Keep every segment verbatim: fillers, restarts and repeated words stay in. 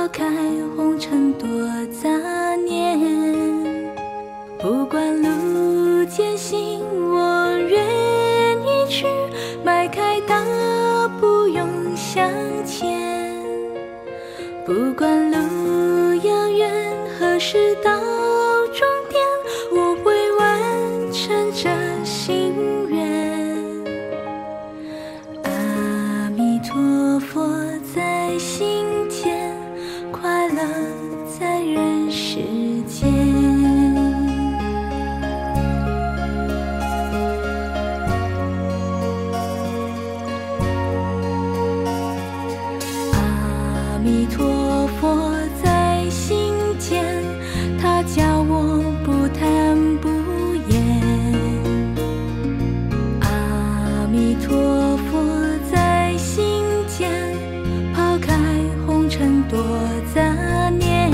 开红尘多杂念，不管路艰辛，我愿意去迈开大步勇向前。不管路遥远，何时到终点，我会完成这心愿。 阿弥陀佛在心间，快乐在人世间。阿弥陀佛在心间， 他教我不贪不厌。阿弥陀佛在心间，抛开红尘多杂念。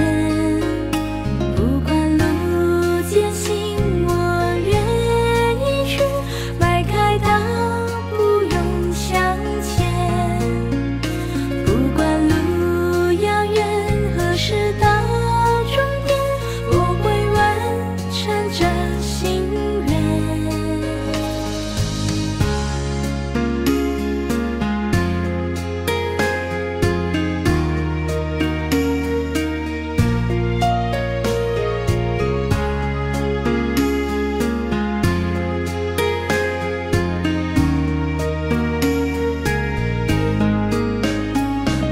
不管路艰辛，我愿意去，迈开大步勇向前。 不管路遥远，何时到终点，我会完成这心愿。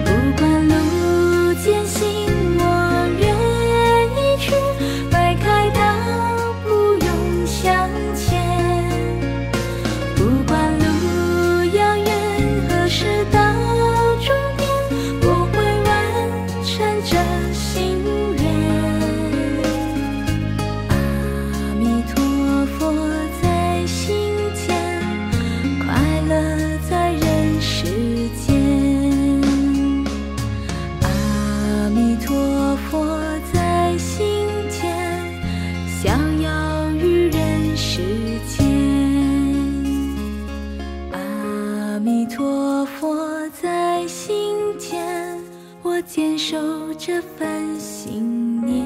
不管路艰辛，我愿意去，迈开大步勇向前。不管路遥远，何时到终点，我会完成这心愿。 阿弥陀佛在心间，快乐在人世间。阿弥陀佛在心间，逍遥于人世间。阿弥陀佛在心间， 我坚守这份信念。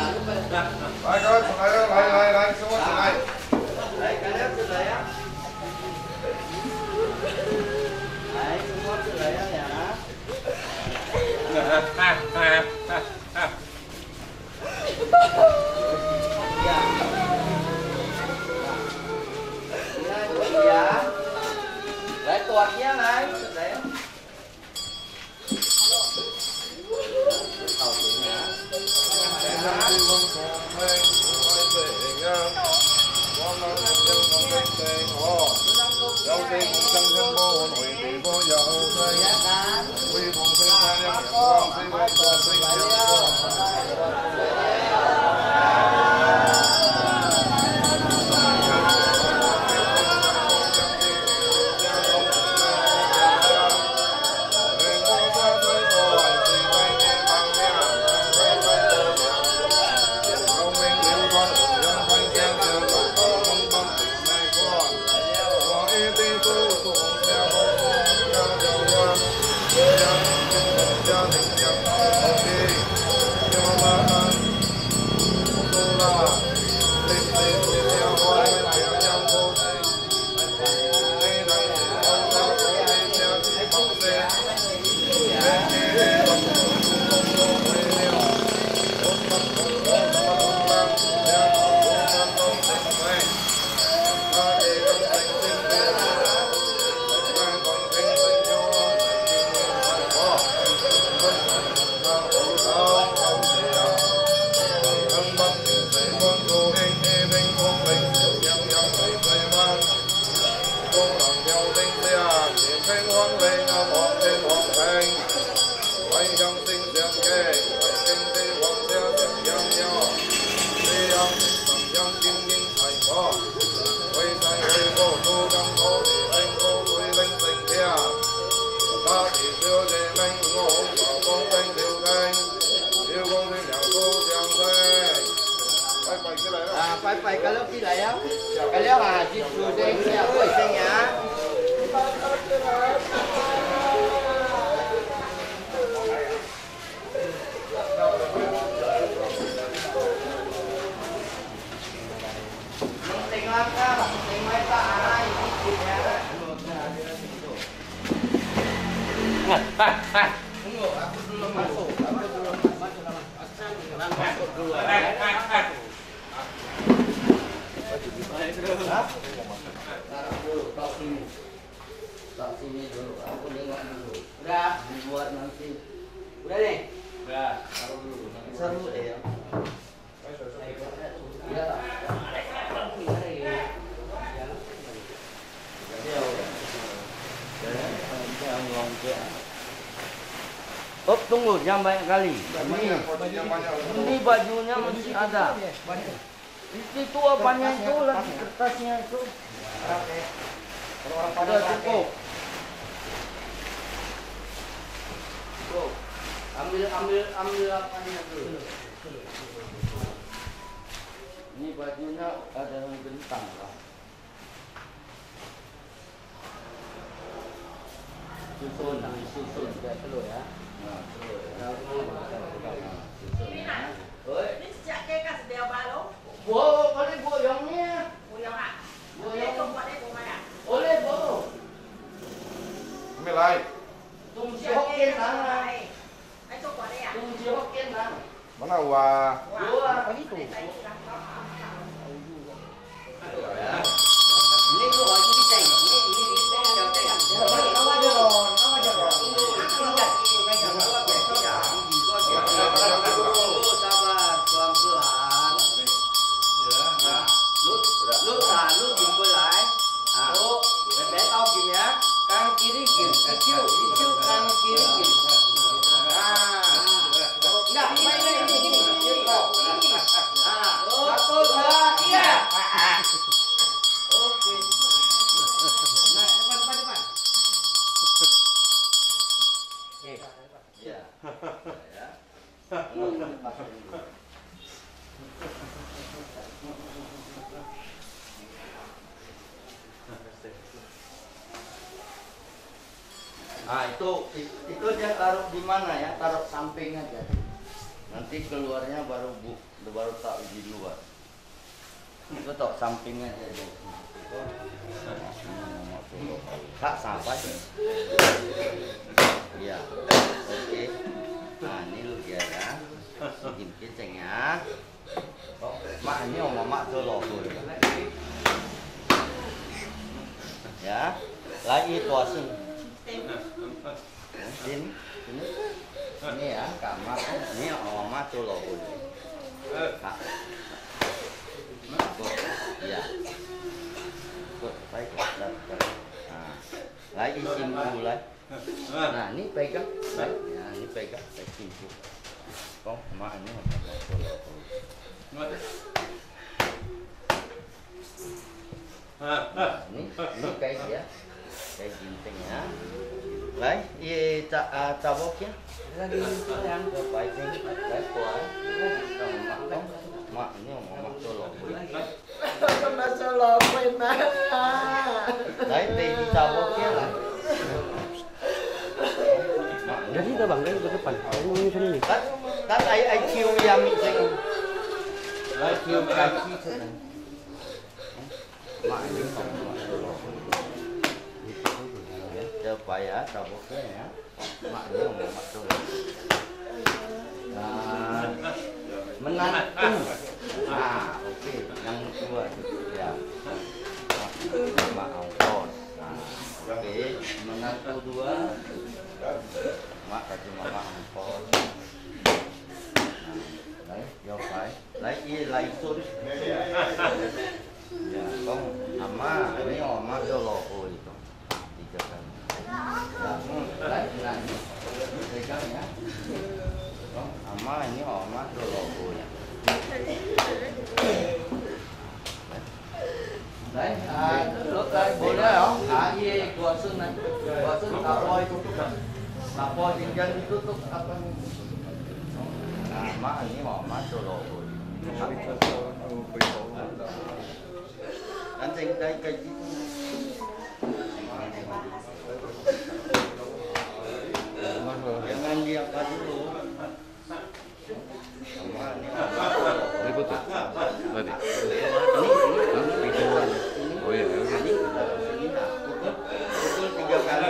Lai, kawan, lai, lai, lai, lai, semua lai. Lai, kalian sudah ya? Lai, semua sudah ya, ya. Ya. Lai, tuatnya, lai, sudah ya? Bye bye, kalau tidak ya. Kalau haji sudah ya, boy, ya. Taruh dulu, taruh sini. Taruh sini dulu, aku nengok dulu. Udah. Dibuat nanti. Udah nih. Udah. Taruh dulu. Seru deh ya. Iya, tak? Op, tunggu, jangan banyak kali. Ini, ini bajunya masih ada. Itu, itu apanya itu, lagi kertasnya itu. Sudah cukup. Tuh, ambil, ambil, ambil apanya dulu. Ini bajunya ada yang bentang, Pak. Susun, susun. Sudah telur ya. Nah, telur ya. Nah, susun ya. Oi. Ini sejak ke kas dia baru. Bo, kali bo yang ni. Bo yang ah. Bo yang. Boleh bo. Ambil lai. Tung si hokin nang. Tung si hokin nang. Mana ua? Ua. Kanan kiri gini, kecil, kecil, kanan kiri gini. Nah, enggak, main, main, gini, gini. Oke. Ya. Ya. Nah, itu, itu dia taruh di mana ya? Taruh samping aja. Nanti keluarnya baru bu, baru taruh di luar. Itu taruh samping aja deh. Kak, siapa sih? Iya. Oke. Nah, ini lu dia ya. Bikin keceng ya. Mak, ini oma mak tuh loh. Ya, lagi itu asing. Ini, ini, ini ya, kamar. Ini oma mak tuh loh. Kak. Kok, ya. Kok, baik, baik, baik. Nah, lagi simpul lah. Nah, ini pegang. Nah, ini pegang, saya simpul. Kong, mak ini apa? Nah, ini, ini kayak dia. Kayak ginting ya. Lai, iya, ca-, ah, cabok ya. Lagi itu yang ke piping. Lai, kuat. Mak, ini oma mak tuh loh. Masuk lopo, Mak. Lain pe di cabok ya lah. Jadi kita bang, dari ke depan. Ini, ini, ini. Kan, kan ai, ai cium ya, mi, saya. Ai cium, ai cium, saya. Mak, ini kamu masuk lopo. Ya, coba ya, caboknya ya. Mak, dia ngomong mak tuh. Nah, menantu. Nah, oke, yang kedua tuh, ya. Mak, mak ongkos. Nah, oke, menantu dua. Mak, kasih mama ongkos. Nah, baik, ya, baik. Lai, iya, lai, sun. Ya, kong, ama, ini oma tuh lopo itu. Tiga kali. Ya, hmm, lai, nah, ini. Pegang ya. Kong, ama, ini oma tuh lopo ya. Lai, ah, lo, lai, boleh ya. Ah, iya, gua sun, nah. Gua sun, kapoi. Kapoi, tinggal ditutup, apa nih? Ama, ini oma tuh lopo. Kan saya kayak, kayak gitu. Jangan diangkat dulu. Ini foto. Tadi. Hah? Video. Oh iya, oke. Pukul tiga kali.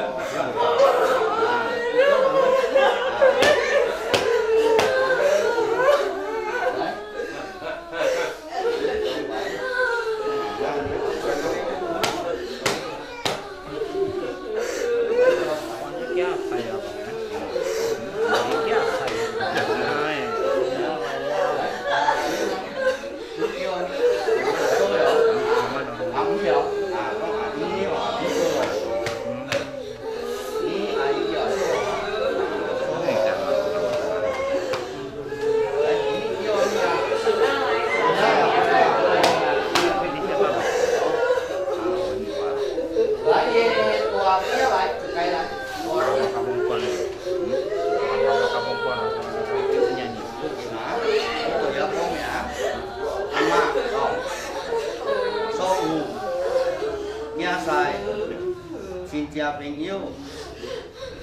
Sintia peng iyo.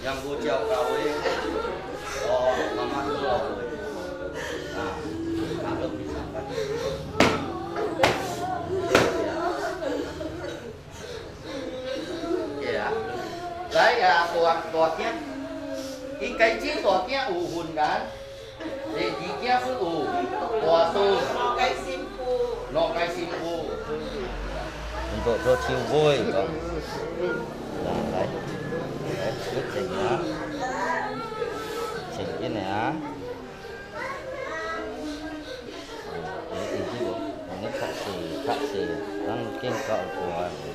Yang bocah kau e. Oh, mama tu lo. Nah, kalau bisa kan. Ya. Saya ya, tuak-tuaknya. Ikai ci tuaknya uhun kan. Jadi dia pun, oh, puasa. Nokai simpu. Nokai simpu. Untuk do ciu boy, kau. Nah, baik. Baik, good thing, ya. Singkin, ya. Ini, ini, ini, kasih, kasih. Kan mungkin kau kuat. Ya.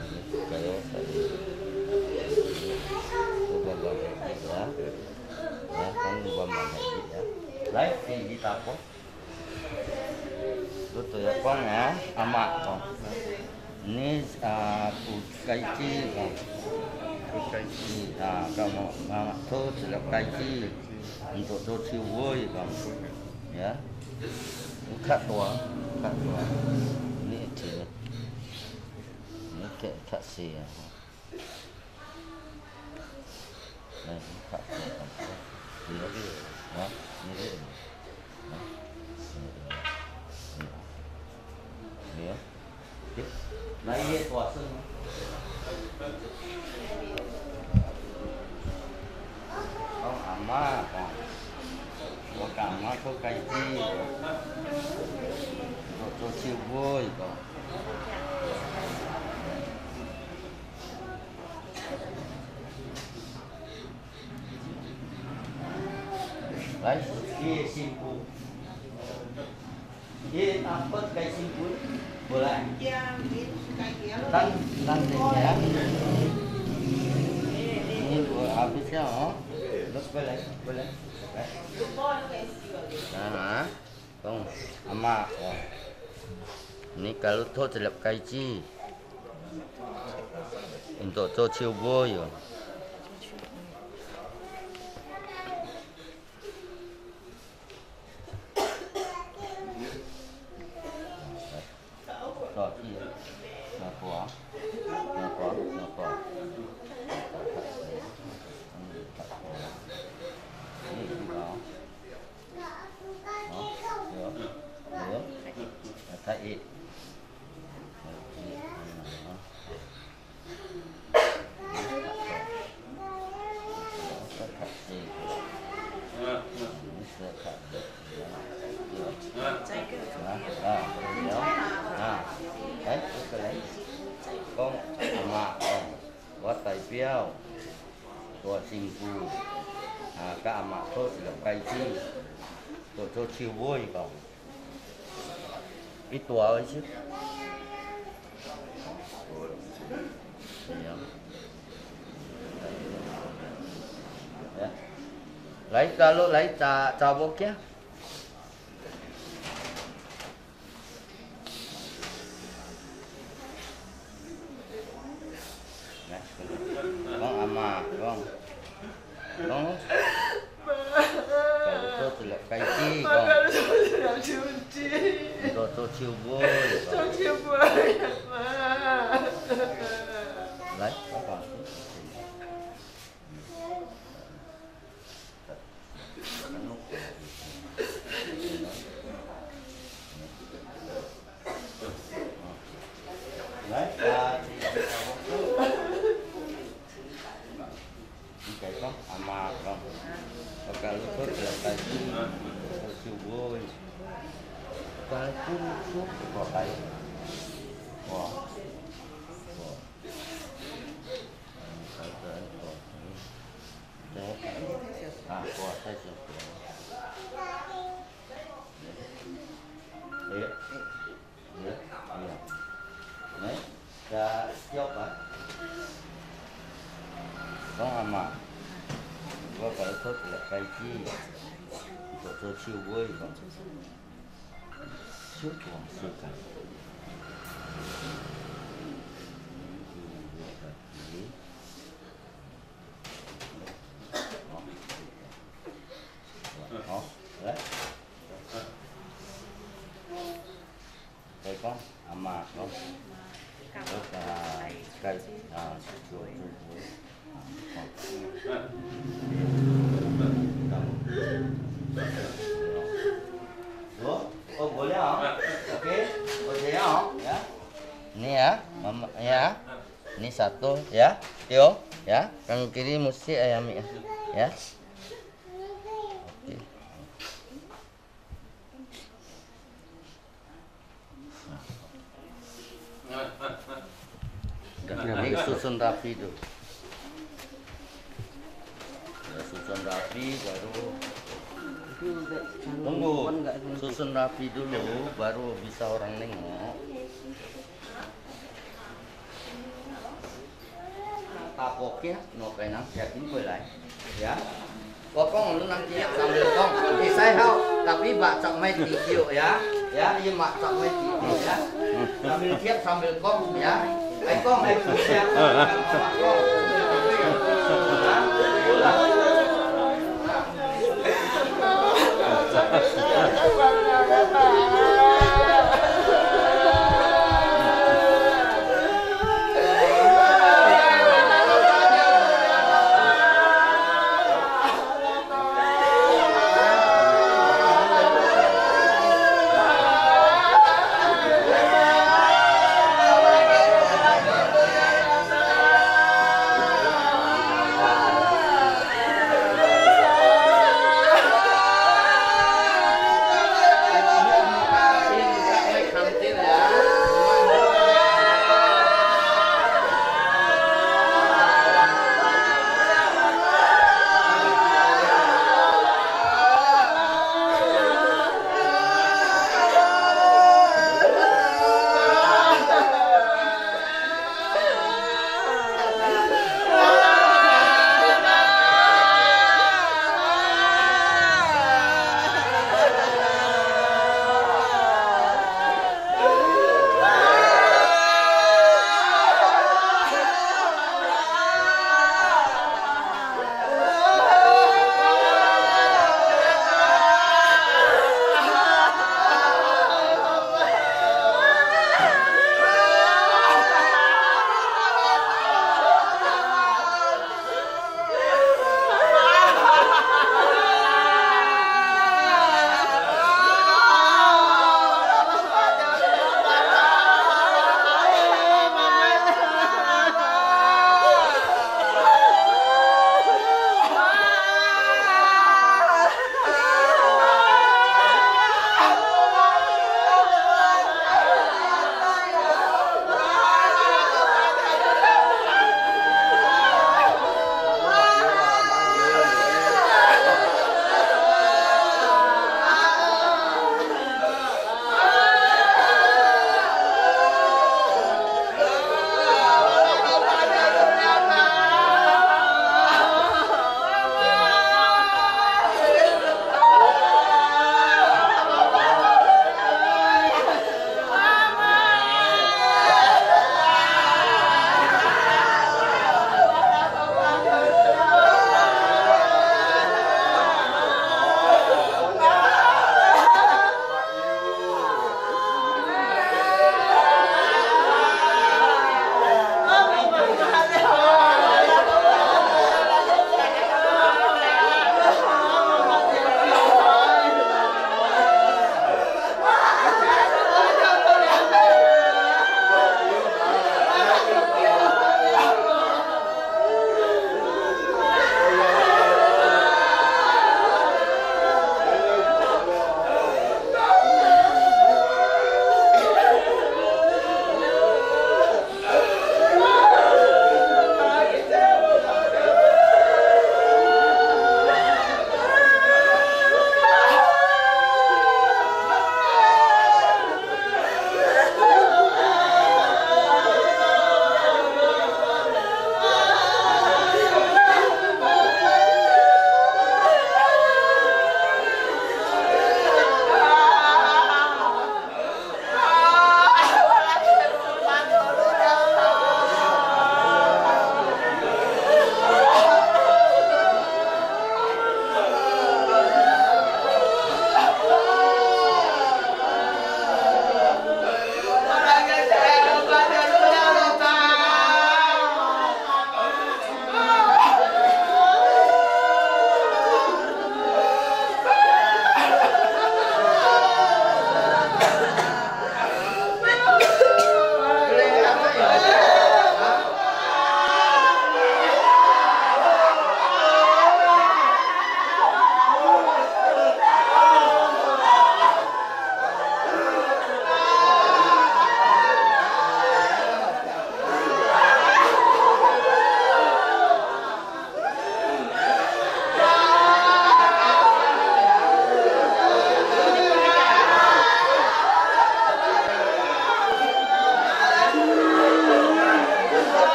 Ini kayak tadi. Coba bang, ya. Ya, kan bang, bang, ya. Live di, di tapo. Tutu ya, Kong, ya, Ama, Kong. Ini, ah, tu kaici, Kong. Tu kaici. Ah, kamu, Ama, tu celap kaici. Untuk tu ciwoi, Kong. Ya. Kat dua, kat dua. Ini kecil. Ini kayak taksi ya. Nah, ini kat dua, Kong. Iya. Ya, ini dia. Nah, ini dia. Ini. Ini ya. Oke. Nah, iya, puasa. Kong, Ama, Kong. Kong, Ama, Kong, kaici. Kong, Kong, ciwoi, Kong. Lai, iya, simpul. Iya, takut kayak simpul. Bola. Tan, tan, ya. Ini gua habis ya, oh. Terus boleh, boleh. Nah, Kong, Ama, oh. Ini kalau tu celap kaici. Untuk tu ciwoi, oh. Kong, Ama, Kong. Buat tai piau. Tua simpul. Ah, ka Ama tu celap kaici. Tu, tu ciwoi, Kong. Itu awal sih. Iya. Ya. Lai kalau lai ca-, cabok ya. Nah, Kong, Ama, Kong. Kong. Kalau tu celap kaici, Kong. Kalau tu celap kaici. Kalau tu ciwoi, Kong. Tu ciwoi, Ama. Lai, apa? Lai, ah, Ama, Kong. Kalau tu celap kaici, tu ciwoi. Kalau tu, tu, tu, tu, wah. Wah. Kalau tu, tu, tu. Ah, puasa sih. Iya. Iya. Iya. Nih, ya, siap, Pak. Kong, Ama. Gua kalau tu celap kaici. Tu, tu ciwoi, Kong. Siap, Kong, siap. Oh, ya. Kong, Ama, Kong. Terus, ah, Skype, ah, Zoom, Zoom, Zoom. Oh, oh, boleh, ah. Oke, boleh, ah, ya. Ini ya, Mama, ya. Ini satu, ya. Tio, ya. Kang kiri musti ayami, ya. Ya. Oke. Ini susun rapi dulu. Ya, susun rapi, baru tunggu. Susun rapi dulu, baru bisa orang nengok. Tapok ya, no penang, yakin gue lah. Ya. Pokok lu nanti ya sambil kong. Isai hau, tapi baca main video ya. Ya, iya, Mak, sama itu, ya. Sambil siap, sambil kong, ya. Ayo, kong, ayo, kong, ya.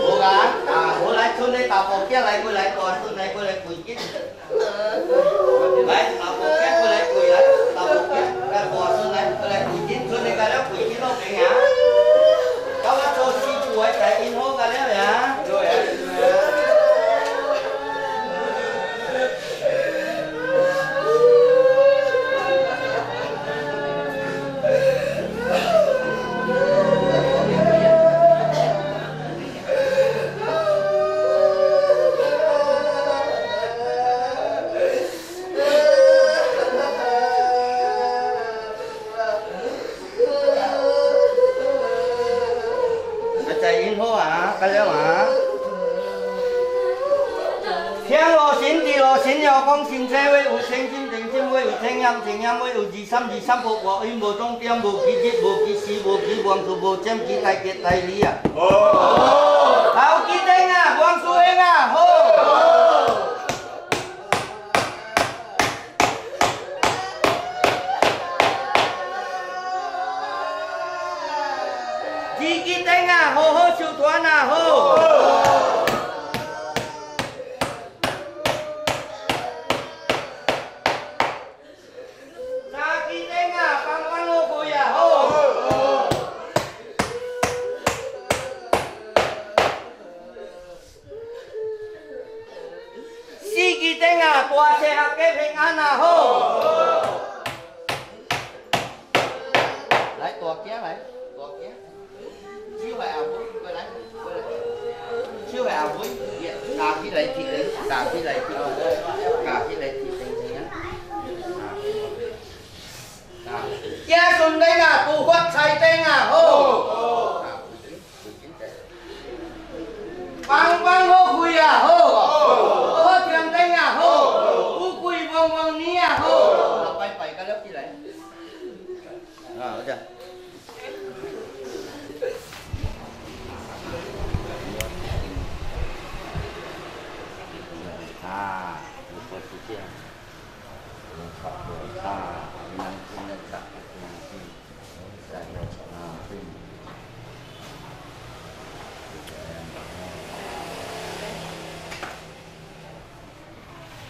Bukan, ah, mulai sunai tapoknya lagi, mulai tua sunai, mulai kuncit. Baik, tapoknya mulai kuya, tapoknya, kan tua sunai, mulai kuncit, sunai kada kuncit lo kayaknya. Kawan sosi buat kayak info kalian ya. Bacain ho ah, kalian ah. Siang losin di losin nyokong sim sewe useng sim teng sim we useng yam seng yam we uji sam di sam pok wak im botong tiam boki jit boki si boki buang su bocem kitai kitai lia. Hau kitai nga buang su enga ho. Diki tenga ho ho sutuana ho. Saki tenga pangpang ho kuya ho. Sigi tenga tua sehat kepeng ana ho. Lai tua kia lai tua kia. Siu hai abui kue lai kue lai. Siu hai abui. Iya tapi lai tidak tapi lai tidak tapi lai tidak. Nah. Nah. Kia sun tenga puhot sai tenga ho. Nah. Pangpang ho kuya ho. Ho tiang tenga ho. Ukui bongbong nia ho. Apai pai kalau kilai. Nah, udah. Ah, posisi ya. Ah, ini, ini.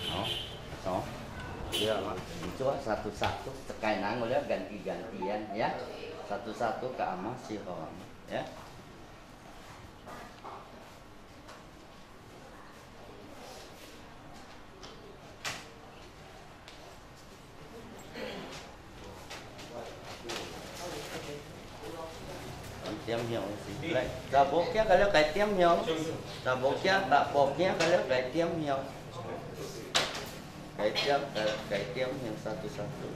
No, no. Iya, Pak. Itu satu-satu, tekan nang udah ganti-gantian ya. Satu-satu ke ama si ho, ya. Tiam hiau si. Taboknya kalau kayak tiam hiau. Taboknya, taboknya kalau kayak tiam hiau. Kayak tiam, kayak tiam hiau satu-satu.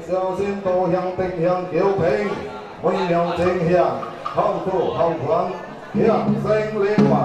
小心多向北向九北，每秒钟向后头后方向声灵外。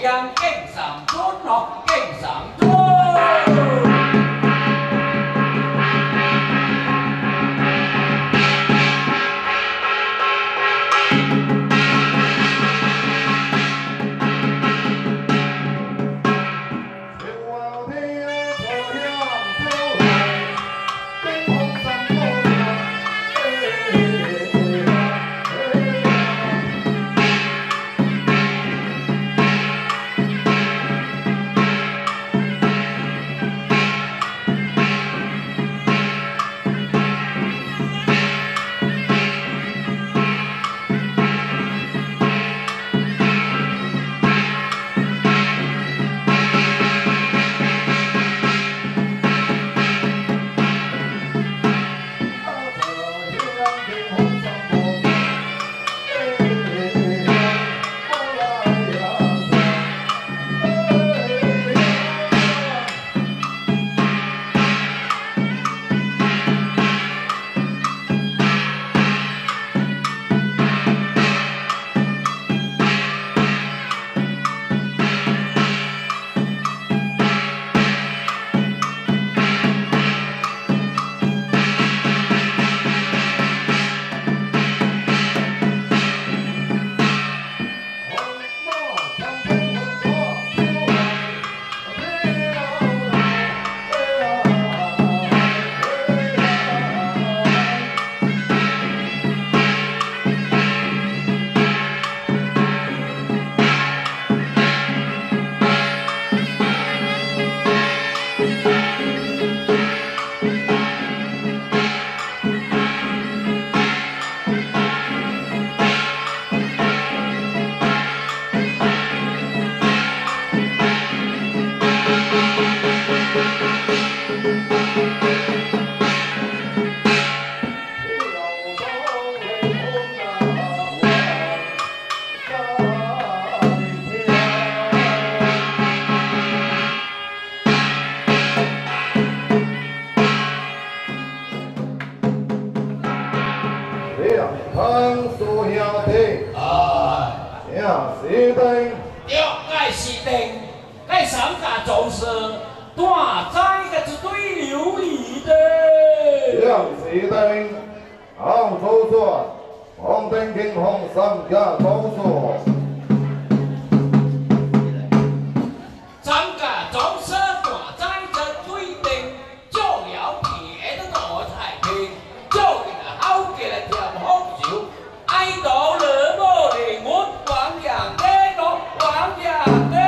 Yang King Samson, no, King Samson. Ia, bangso hea ate. Ai. Ia, siteng. Ia, nunga siteng. Nunga sangkap jongse. Tua, sai ka tutui liu lite. Ia, siteng. Au, soso. Hong tengking hong sangkap jongse. Sangkap jongse tua sai jatui teng. Joli au ki eto to sai teng. Joli na hau ke la tiam hong siu. Ai to le mo le ngut wang yang te to wang yang te.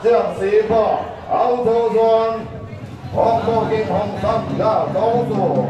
将西部敖州庄，黄埔金红三家高祖。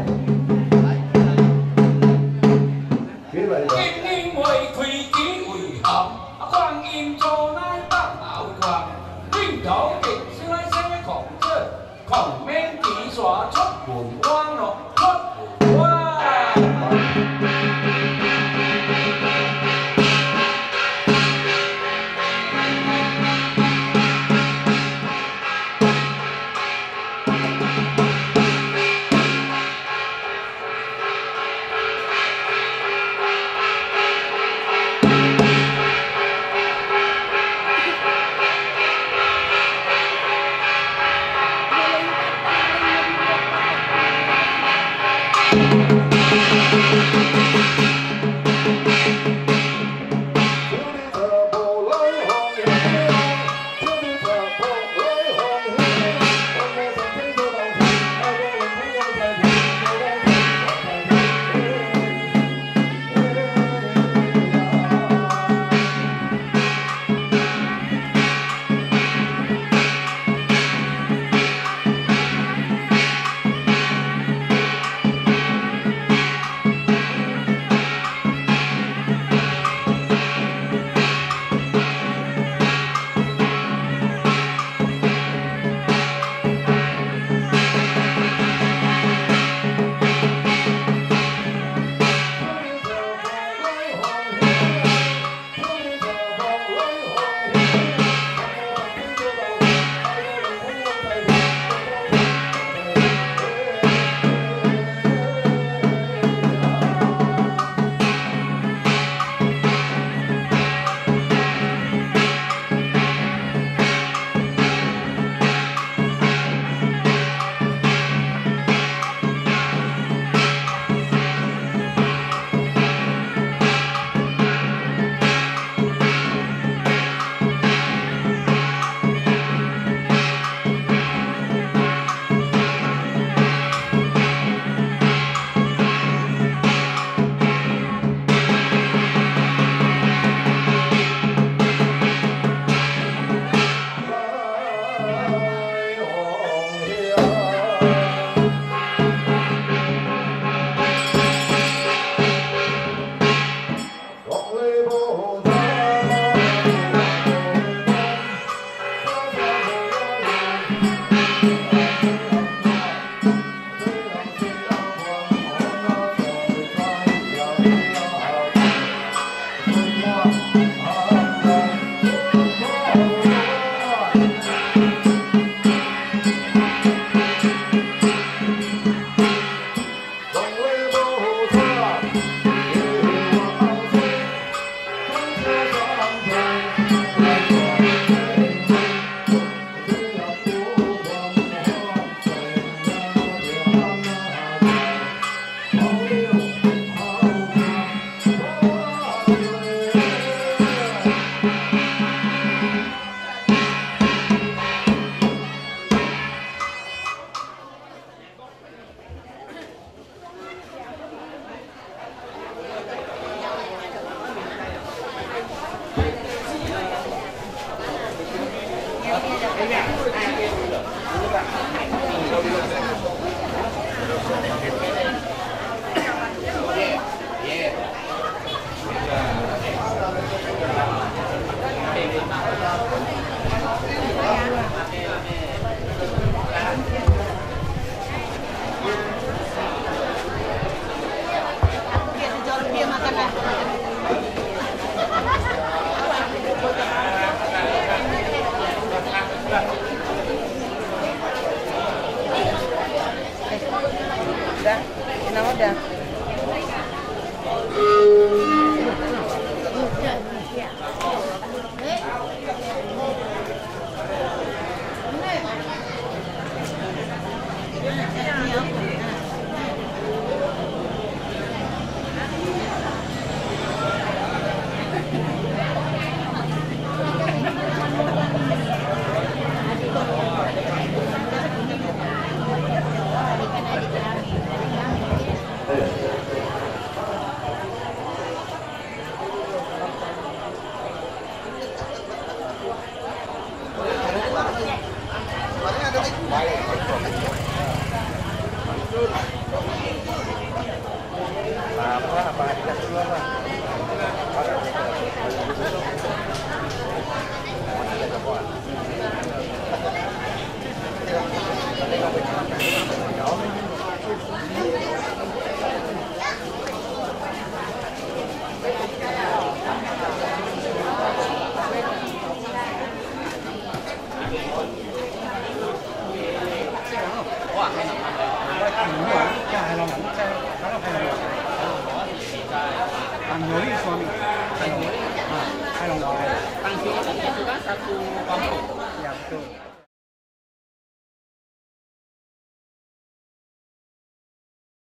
Tangsi itu kan satu kampung. Ya, betul.